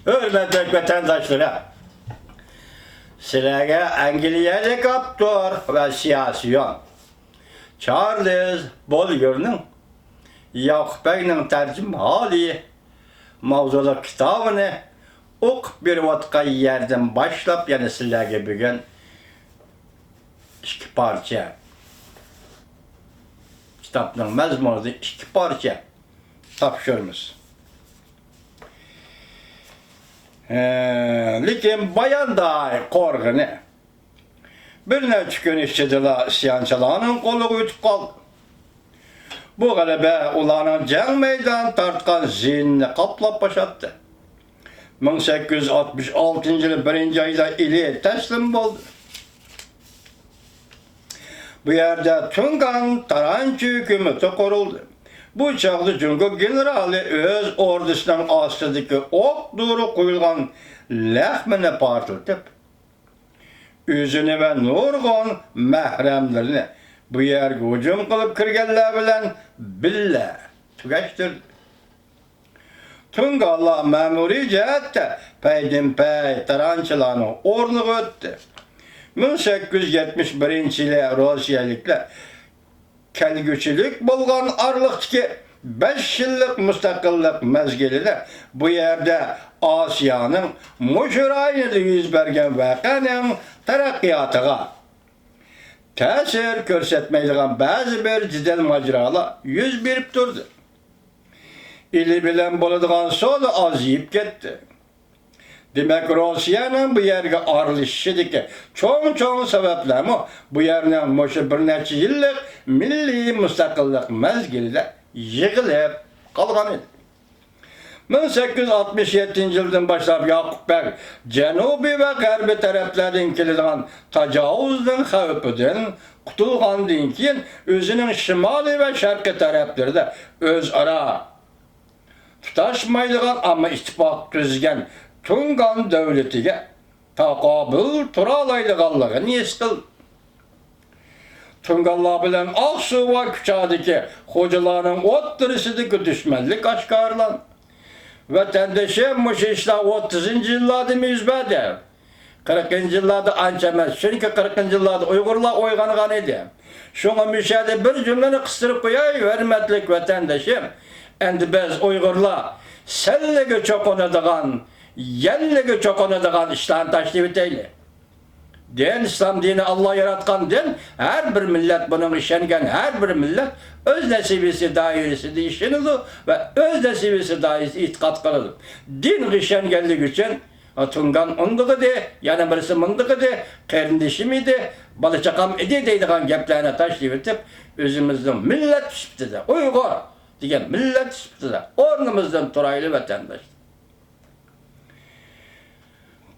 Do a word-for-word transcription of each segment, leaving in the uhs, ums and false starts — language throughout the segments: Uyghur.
ھۆرمەتلىك ۋەتەنداشلىرىم، سىلەرگە ئەنگلىيەلىك ئاپتور ۋە سىياسىيون چارلىز بوليېرنىڭ ياقۇپ بەگنىڭ تەرجىمىھالى ماۋزۇلۇق كىتابىنى ئوقۇپ بېرىۋاتقان يەردىن باشلاپ، يەنە سىلەرگە بۈگۈن ئىككى پارچە، كىتابنىڭ مەزمۇنىدا ئىككى پارچە تاپشۇرىمىز. ھە، لېكىن بايانداي قورغىنى بىر نەچچە كۈن ئىچىدىلا ئىسيانچىلارنىڭ قولىغا ئۆتۈپ قالدى. بۇ غەلىبە ئۇلارنىڭ جەڭ مەيدانى تارتقان زىيىنىنى قاپلاپ باشاتتى. مىڭ سەككىز يۈز ئاتمىش ئالتىنچى يىلى بىرىنچى ئايدا ئىلى تەسلىم بولدى. بۇ يەردە تۇڭگان تارانچى ھۆكۈمىتى قۇرۇلدى. بۇ چاغدا جۇڭگو گېنېرالى ئۆز ئوردىسىنىڭ ئاستىدىكى ئوق-دورا قۇيۇلغان لەخمىنى پارتلىتىپ، ئۆزىنى ۋە نۇرغۇن مەھرەملىرىنى بۇ يەرگە ھۇجۇم قىلىپ كىرگەنلەر بىلەن بىللە تۈگەشتۈردى. تۇڭگانلار مەمۇرىي جەھەتتە پەيدىنپەي تارانچىلارنىڭ ئورنىغا ئۆتتى. مىڭ سەككىز يۈز يەتمىش بىرىنچى يىلى روسىيەلىكلەر كەلگۈچىلىك بولغان ئارىلىقتىكى بەش يىللىق مۇستەقىللىق مەزگىلىدە بۇ يەردە ئاسىيانىڭ مۇشۇ رايونىدا يۈز بەرگەن ۋەقەنىڭ تەرەققىياتىغا تەسىر كۆرسەتمەيدىغان بەزى بىر جېدەل ماجىرالار يۈز بېرىپ تۇردى. ئىلى بىلەن بولىدىغان سودا ئازىيىپ كەتتى. دېمەك، روسىيەنىڭ بۇ يەرگە ئارىلىشىشىدىكى چوڭ-چوڭ سەۋەبلەرمۇ بۇ يەرنىڭ مۇشۇ بىر نەچچە يىللىق مىللىي مۇستەقىللىق مەزگىلىدە يىغىلىپ قالغان ئىدى. مىڭ سەككىز يۈز ئاتمىش يەتتىنچى يىلدىن باشلاپ ياقۇپ بەگ جەنۇبىي ۋە غەربىي تەرەپلەردىن كېلىدىغان تاجاۋۇزنىڭ خەۋپىدىن قۇتۇلغاندىن كېيىن، ئۆزىنىڭ شىمالىي ۋە شەرقىي تەرەپلىرىدە ئۆزئارا تۇتاشمايدىغان، ئەمما ئىتتىپاق تۈزگەن تۇڭگان دۆلىتىگە تاقابىل تۇرالايدىغانلىقىنى ھېس قىلدى. تۇڭگانلار بىلەن ئاقسۇ ۋە كۇچادىكى خوجىلارنىڭ ئوتتۇرىسىدىكى دۈشمەنلىك ئاشكارىلاندى. ۋەتەندىشىم، مۇشۇ ئىشلار ئوتتۇزىنچى يىللاردىمۇ يۈز بەردى. قىرىقىنچى يىللاردا ئانچە ئەمەس، چۈنكى قىرىقىنچى يىللاردا ئۇيغۇرلار ئويغانغان ئىدى. شۇڭا مۇشۇ يەردە بىر جۈملىنى قىستۇرۇپ قوياي، ھۆرمەتلىك ۋەتەندىشىم، ئەمدى بىز ئۇيغۇرلار سەللىگە چوقۇنىدىغان، يەللىگە چوقۇنىدىغان ئىشلارنى تاشلىۋېتەيلى. دىن، ئىسلام دىنى، ئاللا ياراتقان دىن، ھەر بىر مىللەت، بۇنىڭغا ئىشەنگەن ھەر بىر مىللەت ئۆز نەسىبىسى دائىرىسىدە ئىشىنىدۇ ۋە ئۆز نەسىبىسى دائىرىسىدە ئېتىقاد قىلىدۇ. دىنغا ئىشەنگەنلىكى ئۈچۈن، تۇڭگان ئۇنداق ئىدى، يەنە بىرسى مۇنداق ئىدى، قېرىندىشىم ئىدى، بالا-چاقام ئىدى دەيدىغان گەپلەرنى تاشلىۋېتىپ، ئۆزىمىزنىڭ مىللەت سۈپىتىدە، ئۇيغۇر دېگەن مىللەت سۈپىتىدە ئورنىمىزدىن تۇرايلى، ۋەتەنداشلار.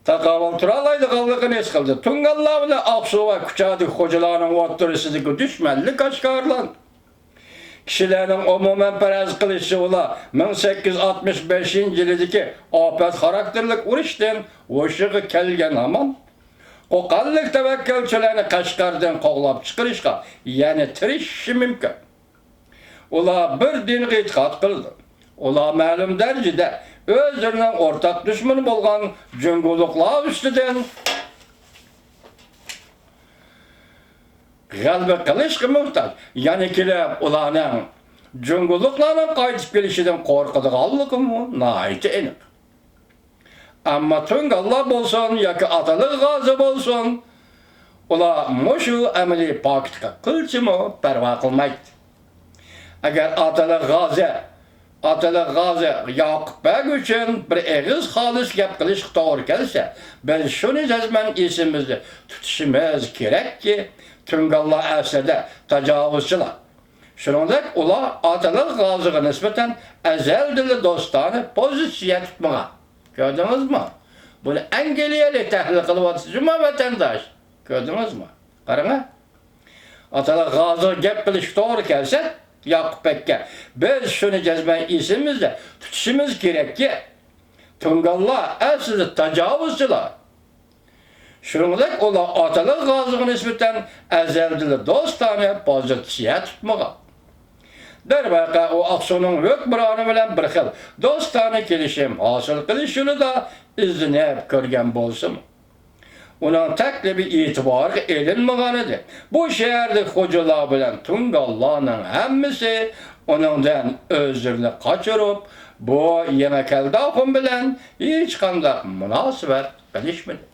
تاقابىل تۇرالايدىغانلىقىنى ھېس قىلدى. تۇڭگانلار بىلەن ئاقسۇ ۋە كۇچادىكى خوجىلارنىڭ ئوتتۇرىسىدىكى دۈشمەنلىك ئاشكارىلاندى. كىشىلەرنىڭ ئومۇمەن پەرەز قىلىشىچە، ئۇلار مىڭ سەككىز يۈز ئاتمىش بەشىنچى يىلىدىكى ئاپەت خاراكتېرلىك ئۇرۇشتىن ھوشىغا كەلگەن ھامان، قوقەنلىك تەۋەككۈلچىلەرنى قەشقەردىن قوغلاپ چىقىرىشقا يەنە تىرىشىشى مۇمكىن. ئۇلار بىر دىنغا ئېتىقاد قىلىدۇ. ئۇلار مەلۇم دەرىجىدە ئۆزلىرىنىڭ ئورتاق دۈشمىنى بولغان جۇڭگولۇقلار ئۈستىدىن غەلىبە قىلىشقا موھتاج. يەنە كېلىپ ئۇلارنىڭ جۇڭگولۇقلارنىڭ قايتىپ كېلىشىدىن قورقىدىغانلىقىمۇ ناھايىتى ئېنىق. ئەمما تۇڭگانلار بولسۇن ياكى ئاتىلىق غازى بولسۇن، ئۇلار مۇشۇ ئەمەلىي پاكىتقا قىلچىمۇ پەرۋا قىلمايتتى. ئەگەر ئاتىلىق غازى، ئاتىلىق غازى ياقۇپ بەگ ئۈچۈن بىر ئېغىز خالىس گەپ قىلىشقا توغرا كەلسە، بىز شۇنى جەزمەن ئېسىمىزدە تۇتۇشىمىز كېرەككى، تۇڭگانلار ئەسلىدە تاجاۋۇزچىلار. شۇنىڭدەك ئۇلار ئاتىلىق غازىغا نىسبەتەن ئەزەلدىنلا دوستانە پوزىتسىيە تۇتمىغان. كۆردىڭىزمۇ؟ بۇنى ئەنگلىيەلىك تەھلىل قىلىۋاتىدۇ جۇما ۋەتەنداش. كۆردىڭىزمۇ؟ قاراڭا. ئاتىلىق غازىغا گەپ قىلىشقا توغرا كەلسە، ياقۇپ بەگكە، بىز شۇنى جەزمەن ئېسىمىزدە تۇتۇشىمىز كېرەككى، تۇڭگانلار ئەسلىدە تاجاۋۇزچىلار. شۇنىڭدەك ئۇلار ئاتىلىق غازىغا نىسبەتەن ئەزەلدىنلا دوستانە پوزىتسىيە تۇتمىغان. دەرۋەقە، ئۇ ئاقسۇنىڭ ھۆكمرانى بىلەن بىر خىل دوستانە كېلىشىم ھاسىل قىلىش يولىدا ئىزدىنىپ كۆرگەن بولسىمۇ، ئۇنىڭ تەكلىپى ئېتىبارغا ئېلىنمىغانىدى. بۇ شەھەردىكى خوجىلار بىلەن تۇڭگانلارنىڭ ھەممىسى ئۇنىڭدىن ئۆزلىرىنى قاچۇرۇپ، بۇ يېڭى كەلدى ئاخۇن بىلەن ھېچقانداق مۇناسىۋەت قىلىشمىدى.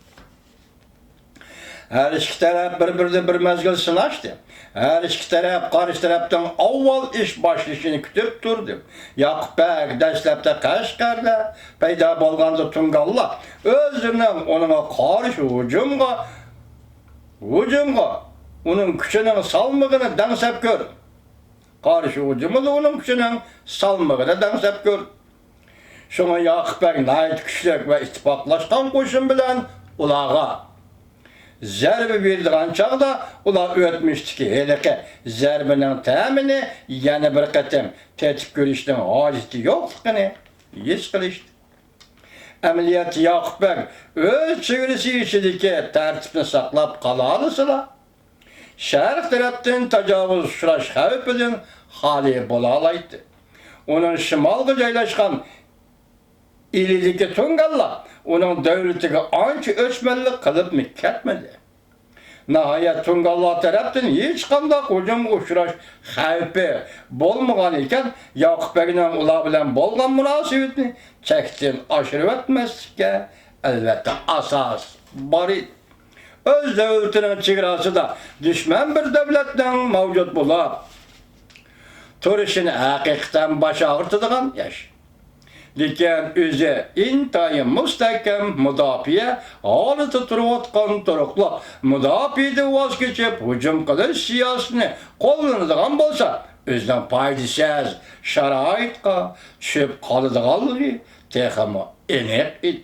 ھەر ئىككى تەرەپ بىر-بىرىنى بىر مەزگىل سىناشتى. ھەر ئىككى تەرەپ قارشى تەرەپنىڭ ئاۋۋال ئىش باشلىشىنى كۈتۈپ تۇردى. ياقۇپ بەگ دەسلەپتە قەشقەردە پەيدا بولغاندا، تۇڭگانلار ئۆزلىرىنىڭ ئۇنىڭغا قارشى ھۇجۇمغا، ھۇجۇمغا ئۇنىڭ كۈچىنىڭ سالمىقىنى دەڭسەپ كۆردى. قارشى ھۇجۇمىدا ئۇنىڭ كۈچىنىڭ سالمىقىنى دەڭسەپ كۆردى. شۇڭا ياقۇپ بەگ ناھايىتى كۈچلۈك ۋە ئىتتىپاقلاشقان قوشۇن بىلەن ئۇلارغا زەربە بېرىدىغان چاغدا، ئۇلار ئۆتمۈشتىكى ھېلىقى زەربىنىڭ تەمىنى يەنە بىر قېتىم تېتىپ كۆرۈشنىڭ ھاجىتى يوقلۇقىنى ھېس قىلىشتى. ئەمەلىيەتتە ياقۇپ بەگ ئۆز چېگرىسى ئىچىدىكى تەرتىپنى ساقلاپ قالالىسىلا، شەرق تەرەپتىن تاجاۋۇز ئۇچراش خەۋپىدىن خالىي بولالايتتى. ئۇنىڭ شىمالغا جايلاشقان ئىلىدىكى تۇڭگانلار ئۇنىڭ دۆلىتىگە ئانچە ئۆچمەنلىك قىلىپمۇ كەتمىدى. ناھايەت، تۇڭگانلار تەرەپتىن ھېچقانداق ھۇجۇمغا ئۇچراش خەۋپى بولمىغان ئىكەن، ياقۇپ بەگنىڭ ئۇلار بىلەن بولغان مۇناسىۋىتىنى چەكتىن ئاشۇرۇۋەتمەسلىككە، ئەلۋەتتە، ئاساس بار ئىدى. ئۆز دۆلىتىنىڭ چېگراسىدا دۈشمەن بىر دۆلەتنىڭ مەۋجۇت بولۇپ تۇرۇشىنى ھەقىقەتەن باش ئاغرىتىدىغان ئىش. لېكىن ئۆزى ئىنتايىن مۇستەھكەم مۇداپىئە ھالىتىدە تۇرۇۋاتقان تۇرۇقلۇق مۇداپىئىدىن ۋاز كېچىپ، ھۇجۇم قىلىش سىياسىتىنى قوللىنىدىغان بولسا، ئۆزىنىڭ پايدىسىز شارائىتقا چۈشۈپ قالىدىغانلىقى تېخىمۇ ئېنىق ئىدى.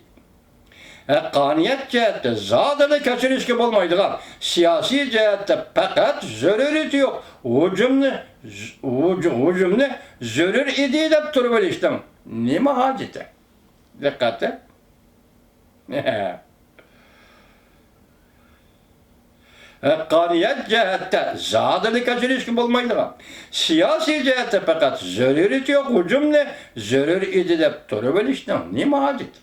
ھەققانىيەت جەھەتتە زادىلا كەچۈرۈشكە بولمايدىغان، سىياسىي جەھەتتە پەقەت زۆرۈرىيىتى يوق ھۇجۇمنى، ھۇج-، ھۇجۇمنى زۆرۈر ئىدى دەپ تۇرۇۋېلىشنىڭ نېمە ھاجىتى؟ دىققەت! ھەققانىيەت جەھەتتە زادىلا كەچۈرۈشكە بولمايدىغان، سىياسىي جەھەتتە پەقەت زۆرۈرىيىتى يوق ھۇجۇمنى زۆرۈر ئىدى دەپ تۇرۇۋېلىشنىڭ نېمە ھاجىتى؟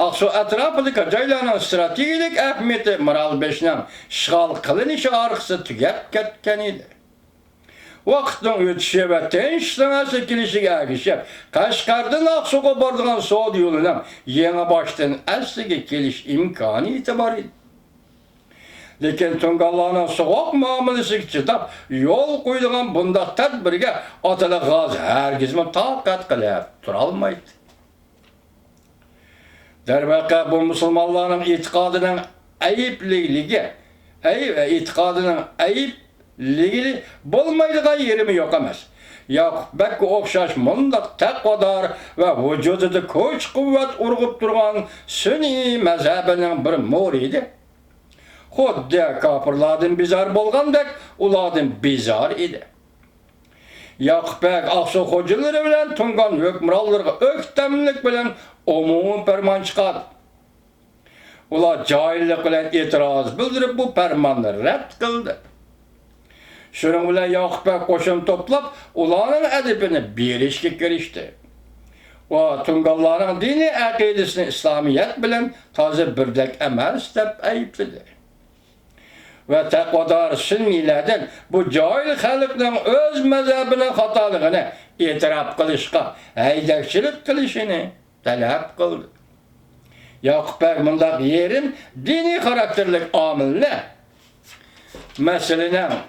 ئاقسۇ ئەتراپىدىكى جايلارنىڭ ئىستراتېگىيەلىك ئەھمىيىتى مارالبېشىنىڭ ئىشغال قىلىنىشى ئارقىسىدا تۈگەپ كەتكەن ئىدى. ۋاقىتنىڭ ئۆتۈشى ۋە تىنچلىقنىڭ ئەسلىگە كېلىشىگە ئەگىشىپ، قەشقەردىن ئاقسۇغا بارىدىغان سودا يولىنىڭ يېڭىباشتىن ئەسلىگە كېلىش ئىمكانىيىتى بار ئىدى. لېكىن تۇڭگانلارنىڭ سوغۇق مۇئامىلىسىگە چىداپ، يول قويىدىغان بۇنداق تەدبىرگە ئاتىلىق غازى ھەرگىزمۇ تاقەت قىلىپ تۇرالمايتتى. دەرۋەقە، بۇ مۇسۇلمانلارنىڭ ئېتىقادىنىڭ ئەيىبلىكلىكى، ئەي-، ئېتىقادىنىڭ ئەيىبلىكى بولمايدىغان يېرىمۇ يوق ئەمەس. ياقۇپ بەگكە ئوخشاش مۇنداق تەقۋادار ۋە ۋۇجۇدىدا كۈچ-قۇۋۋەت ئۇرغۇپ تۇرغان سۈنئىي مەزھەبىنىڭ بىر مۇرىدى خۇددى كاپىرلاردىن بىزار بولغاندەك ئۇلاردىن بىزار ئىدى. ياقۇپ بەگ ئاقسۇ خوجىلىرى بىلەن تۇڭگان ھۆكۈمرانلىرىغا ئۆكتەملىك بىلەن ئومۇمىي پەرمان چىقاردى. ئۇلار جاھىللىق بىلەن ئېتىراز بىلدۈرۈپ، بۇ پەرماننى رەت قىلدى. شۇنىڭ بىلەن ياقۇپ بەگ قوشۇن توپلاپ، ئۇلارنىڭ ئەدىپىنى بېرىشكە كىرىشتى. ئۇ تۇڭگانلارنىڭ دىنىي ئەقىدىسىنى ئىسلامىيەت بىلەن تازا بىردەك ئەمەس دەپ ئەيىبلىدى. ۋە تەقۋادار سۈنئىيلەردىن بۇ جاھىل خەلقنىڭ ئۆز مەزھەبىنىڭ خاتالىقىنى ئېتىراپ قىلىشقا ھەيدەكچىلىك قىلىشىنى تەلەپ قىلدى. ياقۇپ بەگ مۇنداق يېرىم دىنىي خاراكتېرلىك ئامىلنى مەسىلىنىڭ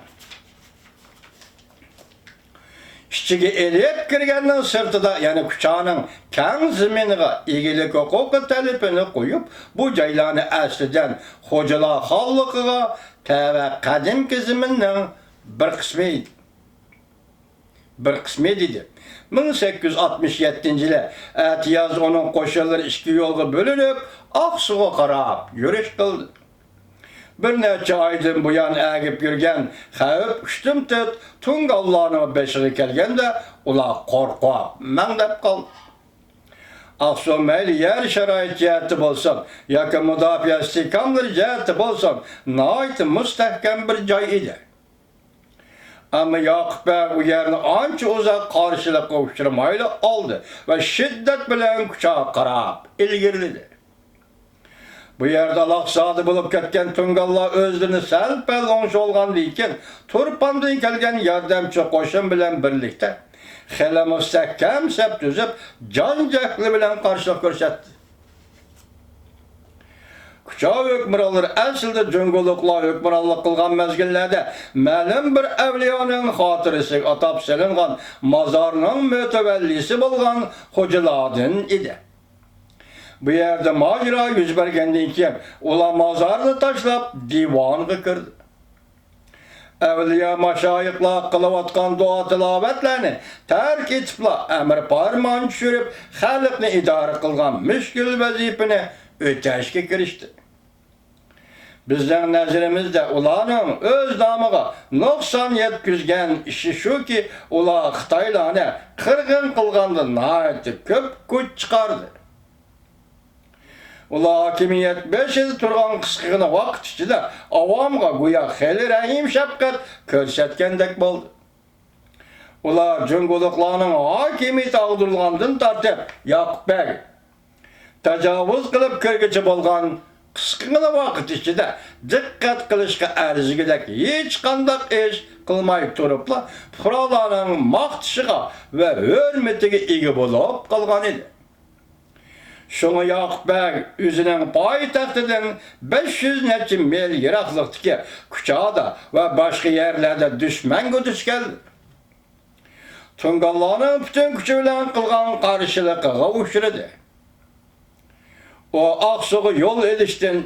ئىچىگە ئېلىپ كىرگەننىڭ سىرتىدا، يەنە كۇچانىڭ كەڭ زېمىنىغا ئىگىلىك ھوقۇقى تەلىپىنى قويۇپ، بۇ جايلارنى ئەسلىدىن خوجىلار خانلىقىغا تەۋە قەدىمكى زېمىننىڭ بىر قىسمى، بىر قىسمى دېدى. مىڭ سەككىز يۈز ئاتمىش يەتتىنچى يىلى ئەتىياز ئۇنىڭ قوشۇنلىرى ئىككى يولغا بۆلۈنۈپ، ئاقسۇغا قاراپ يۈرۈش قىلدى. بىر نەچچە ئايدىن بۇيان ئەگىپ يۈرگەن خەۋپ ئۇشتۇمتۇت تۇڭگانلارنىڭ بېشىغا كەلگەندە، ئۇلار قورقۇپ مەڭدەپ قالدى. ئاقسۇ مەيلى يەر شارائىتى جەھەتتە بولسۇن ياكى مۇداپىئە ئىستىھكاملىرى جەھەتتە بولسۇن، ناھايىتى مۇستەھكەم بىر جاي ئىدى. ئەمما ياقۇپ بەگ ئۇ يەرنى ئانچە ئۇزاق قارشىلىققا ئۇچرىمايلا ئالدى ۋە شىددەت بىلەن كۇچاغا قاراپ ئىلگىرىلىدى. بۇ يەردە ئالاقزادە بولۇپ كەتكەن تۇڭگانلار ئۆزلىرىنى سەل-پەل ئوڭشالغاندىن كېيىن، تۇرپاندىن كەلگەن ياردەمچى قوشۇن بىلەن بىرلىكتە خېلى مۇستەھكەم سەپ تۈزۈپ، جان-جەھلى بىلەن قارشىلىق كۆرسەتتى. كۇچا ھۆكۈمرانلىرى ئەسلىدە جۇڭگولۇقلار ھۆكۈمرانلىق قىلغان مەزگىللەردە مەلۇم بىر ئەۋلىيانىڭ خاتىرىسىگە ئاتاپ سېلىنغان مازارنىڭ مۇتەۋەللىسى بولغان خوجىلاردىن ئىدى. بۇ يەردە ماجىرا يۈز بەرگەندىن كېيىن، ئۇلار مازارنى تاشلاپ، دىۋانغا كىردى. ئەۋلىيا ماشايىخلار قىلىۋاتقان دۇئا-تىلاۋەتلەرنى تەرك ئېتىپلا، ئەمىر پەرمان چۈشۈرۈپ، خەلقنى ئىدارە قىلغان مۈشكۈل ۋەزىپىنى ئۆتەشكە كىرىشتى. بىزنىڭ نەزىرىمىزدە ئۇلارنىڭ ئۆز نامىغا نۇقسان يەتكۈزگەن ئىشى شۇكى، ئۇلار خىتايلارنى قىرغىن قىلغاندا ناھايىتى كۆپ كۈچ چىقاردى. ئۇلار ھاكىمىيەت بېشىدا تۇرغان قىسقىغىنە ۋاقىت ئىچىدە ئاۋامغا گويا خېلى رەھىم-شەپقەت كۆرسەتكەندەك بولدى. ئۇلار جۇڭگولۇقلارنىڭ ھاكىمىيىتى ئاغدۇرۇلغاندىن تارتىپ، ياقۇپ بەگ تاجاۋۇز قىلىپ كىرگۈچە بولغان قىسقىغىنە ۋاقىت ئىچىدە دىققەت قىلىشقا ئەرزىگۈدەك ھېچقانداق ئىش قىلماي تۇرۇپلا، پۇقرالارنىڭ ماختىشىغا ۋە ھۆرمىتىگە ئىگە بولۇپ قالغان ئىدى. شۇڭا ياقۇپ بەگ ئۆزىنىڭ پايتەختىدىن بەش يۈز نەچچە مىل يىراقلىقتىكى كۇچادا ۋە باشقا يەرلەردە دۈشمەنگە دۇچ كەلدى. تۇڭگانلارنىڭ پۈتۈن كۈچى بىلەن قىلغان قارشىلىقىغا ئۇچرىدى. ئۇ ئاقسۇغا يول ئېلىشتىن